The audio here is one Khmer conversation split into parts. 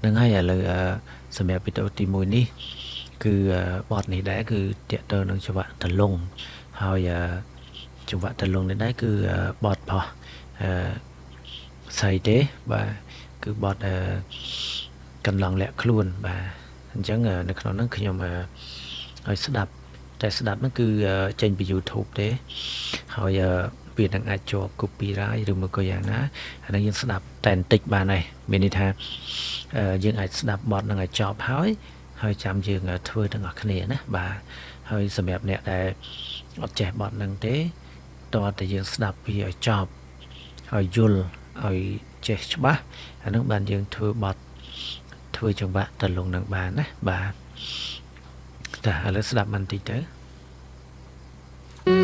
នឹងហើយឥឡូវសម្រាប់វីដេអូទី1នេះគឺបទនេះដែរគឺតាក់ទងនឹងចង្វាក់ទលងហើយចង្វាក់ទលងនេះដែរគឺបទផោះអឺស្អីទេបាទគឺបទកន្លងលាក់ខ្លួនបាទអញ្ចឹងនៅក្នុងហ្នឹងខ្ញុំឲ្យស្ដាប់តែស្ដាប់ហ្នឹងគឺចេញពី YouTube ទេហើយវានឹងអាចជាប់ copyright ឬមួយក៏យ៉ាងណាអានឹងយើងស្ដាប់តែបន្តិចបានហើយមានន័យថាយើងអាចស្ដាប់បទហ្នឹងឲ្យចប់ហើយហើយចាំយើងធ្វើទាំងអស់គ្នាណាបាទហើយសម្រាប់អ្នកដែលអត់ចេះបទហ្នឹងទេតើតែយើងស្ដាប់វាឲ្យចប់ឲ្យយល់ឲ្យចេះច្បាស់អានឹងបានយើងធ្វើបទធ្វើចង្វាក់តលងនឹងបានណាបាទតាឥឡូវស្ដាប់បន្តិចទៅ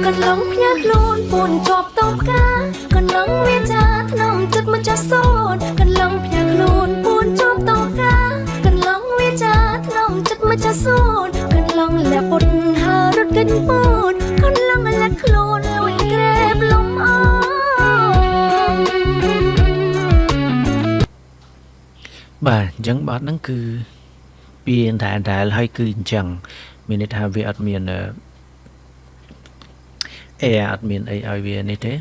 កន្លងផ្ញើខ្លួនពួនជាប់តបផ្កាកន្លងវាចាថ្នមចិត្តមកចាស់សូនកន្លងផ្ញើខ្លួនពួនជាប់តបផ្កាកន្លងវាចាថ្នមចិត្តមកចាស់សូនកន្លងលះពុនហារត់កិនពូនកន្លងលាក់ខ្លួនលួចក្រែបលំអង បាទអញ្ចឹងបទហ្នឹងគឺពីតែដែលហើយគឺអញ្ចឹងមានន័យថាវាអត់មានអេអត់មានអីឲ្យវានេះទេ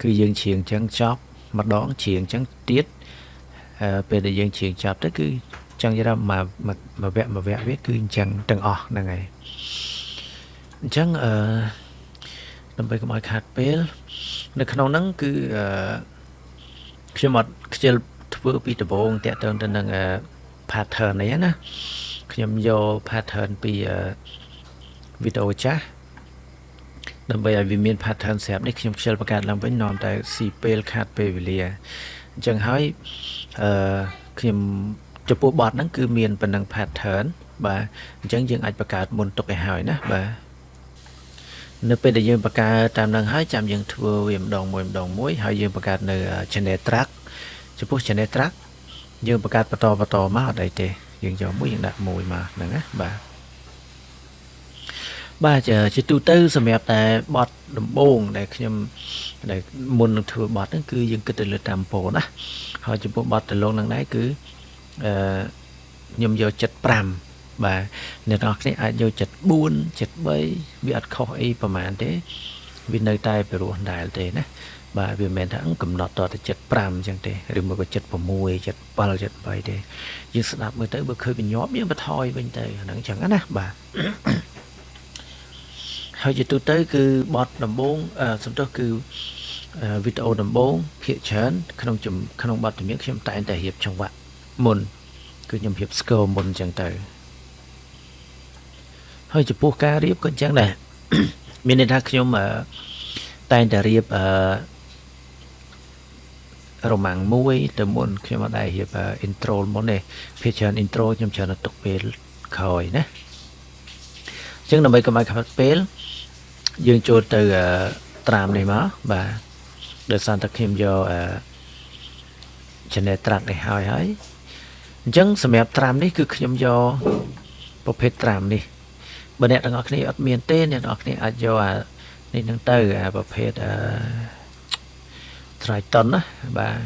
គឺយើងច្រៀងអញ្ចឹងចប់ម្ដងច្រៀងអញ្ចឹងទៀតពេលដែលយើងច្រៀងចប់ទៅគឺចង់និយាយថាមួយមួយវគ្គមួយវគ្គវាគឺអញ្ចឹងទាំងអស់ហ្នឹងហើយអញ្ចឹងអឺដើម្បីកុំឲ្យខាតពេលនៅក្នុងហ្នឹងគឺអឺខ្ញុំអត់ខ្ជិលធ្វើពីដំបូងតាក់ទងទៅនឹង pattern នេះណាខ្ញុំយក pattern ពីវីដេអូចាស់ដើម្បីឲ្យវាមាន pattern ស្រាប់នេះខ្ញុំខ្ជិលបង្កើតឡើងវិញនាំតែស៊ីពេលខាតពេលវេលាអញ្ចឹងហើយអឺខ្ញុំចំពោះបទហ្នឹងគឺមានប៉ុណ្ណឹង pattern បាទអញ្ចឹងយើងអាចបង្កើតមុនទុកឲ្យហើយណាបាទនៅពេលដែលយើងបង្កើតតាមនឹងហើយចាំយើងធ្វើវាម្ដងមួយម្ដងមួយហើយយើងបង្កើតនៅ channel track ចំពោះ channel track យើងបង្កើតបន្តបន្តមកអត់អីទេយើងយកមួយយើងដាក់មួយមកហ្នឹងណាបាទបាទជាទូទៅសម្រាប់តែបទដំបូងដែលខ្ញុំដែលមុននឹងធ្វើបទហ្នឹងគឺយើងគិតទៅលើ tempo ណាហើយចំពោះបទតលងហ្នឹងដែរគឺអឺខ្ញុំយក75បាទអ្នកនរគ្នាអាចយក74 73វាអត់ខុសអីប្រហែលទេវានៅតែពិរោះដែរទេណាបាទវាមិនមែនថាកំណត់តតែ75អញ្ចឹងទេឬមួយក៏76 77 78ទេយើងស្ដាប់មើលទៅបើឃើញបញ្ញប់យើងបន្ថយវិញទៅហ្នឹងអញ្ចឹងណាបាទហើយជាទូទៅគឺបទដំបូងសំទោសគឺវីដេអូដំបូងភាគច្រើនក្នុងក្នុងបទចម្រៀងខ្ញុំតែងតែរៀបចង្វាក់មុនគឺខ្ញុំរៀប score មុនអញ្ចឹងទៅហើយចំពោះការរៀបក៏អញ្ចឹងដែរមានន័យថាខ្ញុំតែងតែរៀបអឺរ៉ម៉ាំងមួយទៅមុនខ្ញុំអត់ដែលរៀប intro មុនទេភាគច្រើន intro ខ្ញុំច្រើនទុកពេលក្រោយណាអញ្ចឹងដើម្បីកុំឲ្យខាត់ពេលយើងចូលទៅ drum នេះមកបាទដោយសារតែខ្ញុំយក channel track នេះហើយហើយអញ្ចឹងសម្រាប់ drum នេះគឺខ្ញុំយកប្រភេទ drum នេះបើអ្នកទាំងអស់គ្នាអត់មានទេអ្នកទាំងអស់គ្នាអាចយកអានេះនឹងទៅអាប្រភេទអឺ Triton ណាបាទ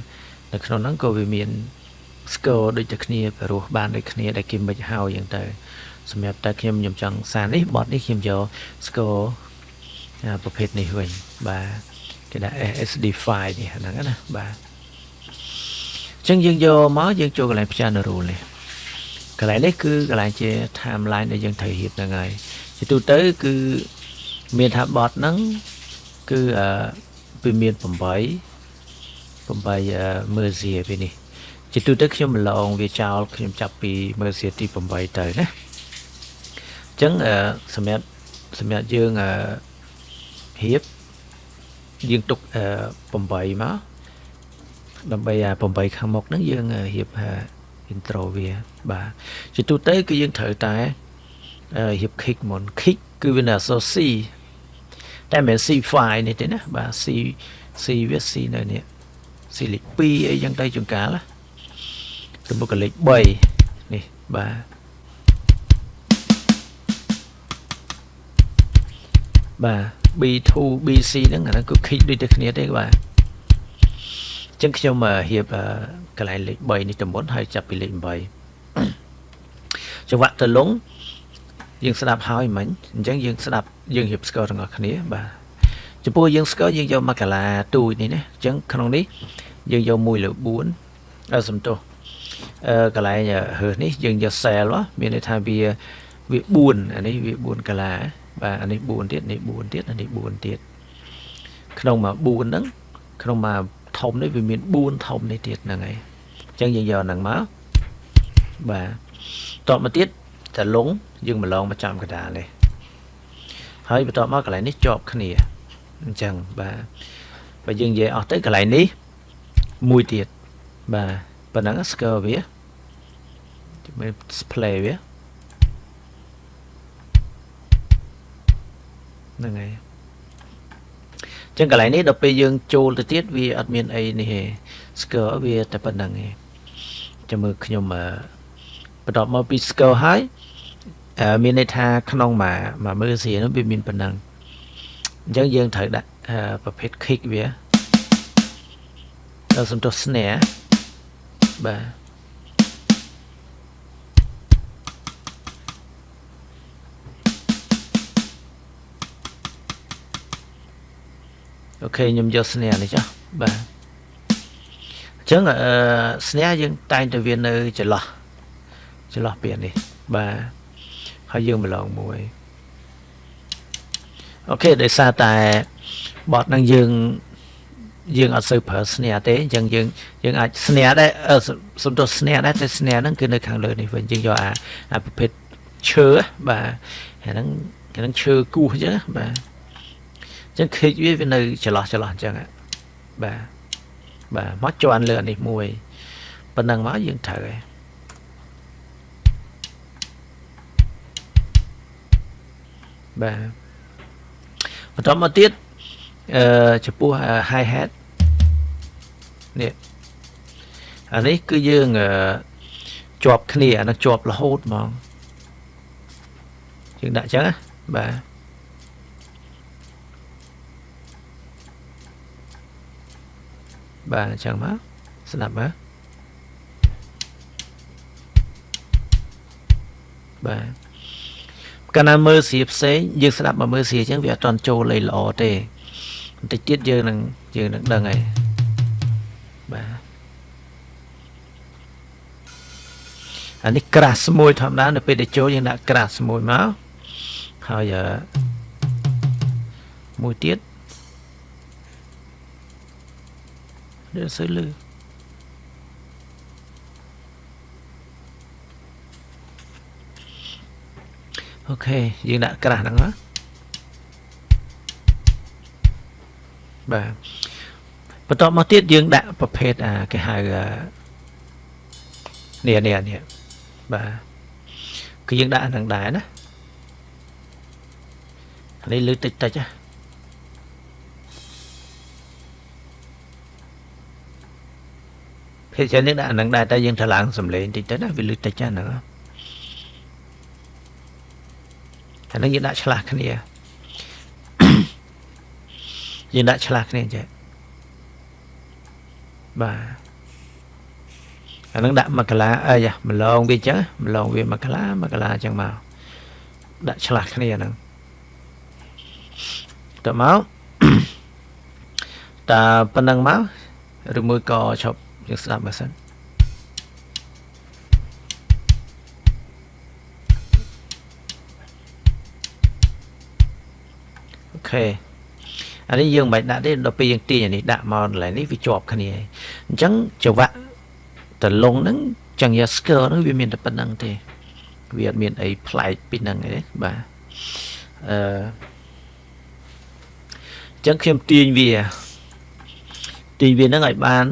នៅក្នុងហ្នឹងក៏វាមាន score ដូចតែគ្នាព្រោះបានដូចគ្នាដែលគេមិនហើយអញ្ចឹងទៅសម្រាប់តែខ្ញុំខ្ញុំចង់សារនេះបទនេះខ្ញុំយក score ប្រភេទនេះវិញបាទគេដាក់ SSD5 នេះហ្នឹងណាបាទអញ្ចឹងយើងយកមកយើងចូលកន្លែង piano roll នេះកន្លែងនេះគឺកន្លែងជា timeline ដែលយើងត្រូវរៀបហ្នឹងហើយជាទូទៅគឺមានថាបទហ្នឹងគឺអឺវាមាន8 8មើសៀពីនេះជាទូទៅខ្ញុំម្លងវាចោលខ្ញុំចាប់ពីមើសៀទី8ទៅណាអញ្ចឹងសម្រាប់សម្រាប់យើងអឺរៀបយើងទុក8មកដើម្បីអា8ខាងមុខហ្នឹងយើងរៀប intro វាបាទជាទូទៅគឺយើងត្រូវតែរៀប kick មុន kick គឺវានៅអក្សរ C តែមិនមែន C5 នេះទេណាបាទ C C វា C នៅនេះ C លេខ2អីចឹងទៅជួនកាលទៅមុខក៏លេខ3នេះបាទបាទ B2 BC ហ្នឹងអាហ្នឹងគឺ kick ដូចតែគ្នាទេបាទអញ្ចឹងខ្ញុំរៀបកន្លែងលេខ3នេះទៅមុនហើយចាប់ពីលេខ8 ចង្វាក់តលងយើងស្ដាប់ហើយមិញអញ្ចឹងយើងស្ដាប់យើងរៀបស្គាល់ទាំងអស់គ្នាបាទចំពោះយើងស្គាល់យើងយកមកកាឡាទូចនេះណាអញ្ចឹងក្នុងនេះយើងយក1លើ4អឺសំទោសអឺកន្លែងរើសនេះយើងយក cell មានន័យថាវាវា4អានេះវា4កាឡាបាទអានេះ4ទៀតនេះ4ទៀតអានេះ4ទៀតក្នុងមក4ហ្នឹងក្នុងមកធំនេះវាមាន4ធំនេះទៀតហ្នឹងហើយអញ្ចឹងយើងយកហ្នឹងមកបាទតបមកទៀតតលងយើងម្លងមកចំកដាលនេះហើយបន្ទាប់មកកន្លែងនេះជាប់គ្នាអញ្ចឹងបាទបើយើងនិយាយអស់ទៅកន្លែងនេះមួយទៀតបាទប៉ុណ្ណឹងស្គាល់វាមើល play វាហ្នឹងហើយចឹងកន្លែងនេះដល់ពេលយើងចូលទៅទៀតវាអត់មានអីនេះទេស្គាល់វាតែប៉ុណ្្នឹងឯងចាំមើលខ្ញុំបន្ទាប់មកពីស្គាល់ហើយមានន័យថាក្នុងមួយមួយមើលសៀនោះវាមានប៉ុណ្ណឹងអញ្ចឹងយើងត្រូវដាក់ប្រភេទ kick វាដល់សំទោស snare បាទអូខេខ្ញុំយក snare នេះចុះបាទអញ្ចឹងអឺ snare យើងតែងតែវានៅចន្លោះចន្លោះពីនេះបាទហើយយើងម្លងមួយអូខេដោយសារតែបទនឹងយើងយើងអត់សូវប្រើ snare ទេអញ្ចឹងយើងយើងអាច snare ដែរសំទោស snare ដែរតែ snare ហ្នឹងគឺនៅខាងលើនេះវិញយើងយកអាអាប្រភេទឈើបាទអាហ្នឹងអាហ្នឹងឈើគោះអញ្ចឹងបាទអញ្ចឹងខិចវាវានៅចន្លោះចន្លោះអញ្ចឹងបាទបាទមកជន់លើអានេះមួយប៉ុណ្ណឹងមកយើងត្រូវហើយបាទបន្តមកទៀតអឺចំពោះ hi hat នេះអានេះគឺយើងជាប់គ្នាអានឹងជាប់រហូតហ្មងយើងដាក់ចឹងណាបាទបាទអញ្ចឹងមកស្ដាប់មើលបាទកាលណាមើលស្រាផ្សេងយើងស្ដាប់មកមើលស្រាអញ្ចឹងវាអត់តន់ចូលអីល្អទេបន្តិចទៀតយើងនឹងយើងនឹងដឹងហើយបាទអានេះ crash មួយធម្មតានៅពេលដែលចូលយើងដាក់ crash មួយមកហើយមួយទៀតនេះសូវលឺអូខេយើងដាក់ crash ហ្នឹងណាបាទបន្ទាប់មកទៀតយើងដាក់ប្រភេទអាគេហៅនេះនេះនេះបាទគឺយើងដាក់ហ្នឹងដែរណានេះលឺតិចតិចណាភាគច្រើនយើងដាក់ហ្នឹងដែរតែយើងត្រូវឡើងសំឡេងតិចទៅណាវាលឺតិចហ្នឹងអាហ្នឹងយើងដាក់ឆ្លាស់គ្នាយើងដាក់ឆ្លាស់គ្នាចេះបាទអាហ្នឹងដាក់មកកាឡាអីយ៉ាម្លងវាអញ្ចឹងម្លងវាមកកាឡាមកកាឡាអញ្ចឹងមកដាក់ឆ្លាស់គ្នាហ្នឹងទៅមកតើប៉ុណ្ណឹងមកឬមួយក៏ឈប់យើងស្ដាប់មើលសិនអូខេអានេះយើងមិនបាច់ដាក់ទេដល់ពេលយើងទាញអានេះដាក់មកកន្លែងនេះវាជាប់គ្នាអញ្ចឹងចង្វាក់តលងហ្នឹងចឹងយ៉ា skill ហ្នឹងវាមានតែប៉ុណ្្នឹងទេវាអត់មានអីប្លែកពីហ្នឹងទេបាទអឺអញ្ចឹងខ្ញុំទាញវាទាញវាហ្នឹងឲ្យបាន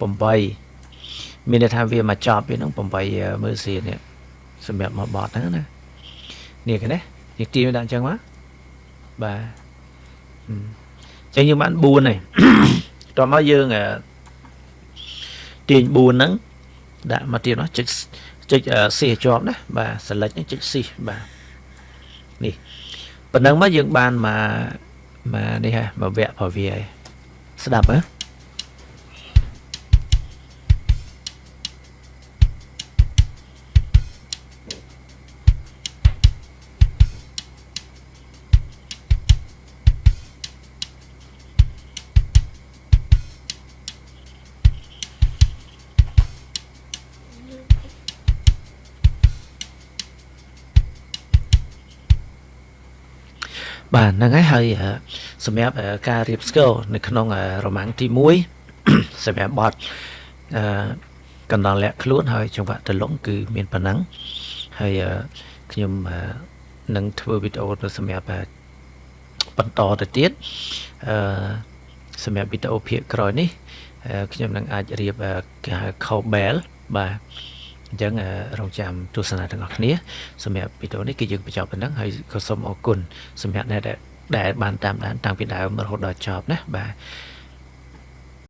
8មានន័យថាវាមកចប់វាហ្នឹង8មើលសៀននេះសម្រាប់មកបត់ហ្នឹងណានេះគេណាយើងទាញវាដាក់អញ្ចឹងមកបាទអញ្ចឹងយើងបាន4ហើយតោះមកយើងទាញ4ហ្នឹងដាក់មកទៀតមកចុចចុច C ឲ្យជាប់ណាបាទ select ហ្នឹងចុច C បាទនេះប៉ុណ្ណឹងមកយើងបានមកមកនេះហ่ะមកវគ្គរបស់វាហើយស្ដាប់ហ៎ បាទហ្នឹងហើយហើយអឺសម្រាប់អឺការរៀបស្គរនៅក្នុងអឺរ៉ម៉ាំងទី1 សម្រាប់បទអឺកណ្ដងលាក់ខ្លួនហើយចង្វាក់ទលងគឺមានប៉ុណ្ណឹងហើយអឺខ្ញុំអឺនឹងធ្វើវីដេអូទៅសម្រាប់អឺបន្តទៅទៀតអឺសម្រាប់វីដេអូភាគក្រោយនេះអឺខ្ញុំនឹងអាចរៀបអឺគេហៅ cowbell បាទអញ្ចឹងអឺរងចាំទស្សនាទាំងអស់គ្នាសម្រាប់វីដេអូនេះគឺយើងបញ្ចប់ប៉ុណ្ណឹងហើយក៏សូមអរគុណសម្រាប់អ្នកដែលដែលបានតាមដានតាំងពីដើមរហូតដល់ចប់ណាបាទ។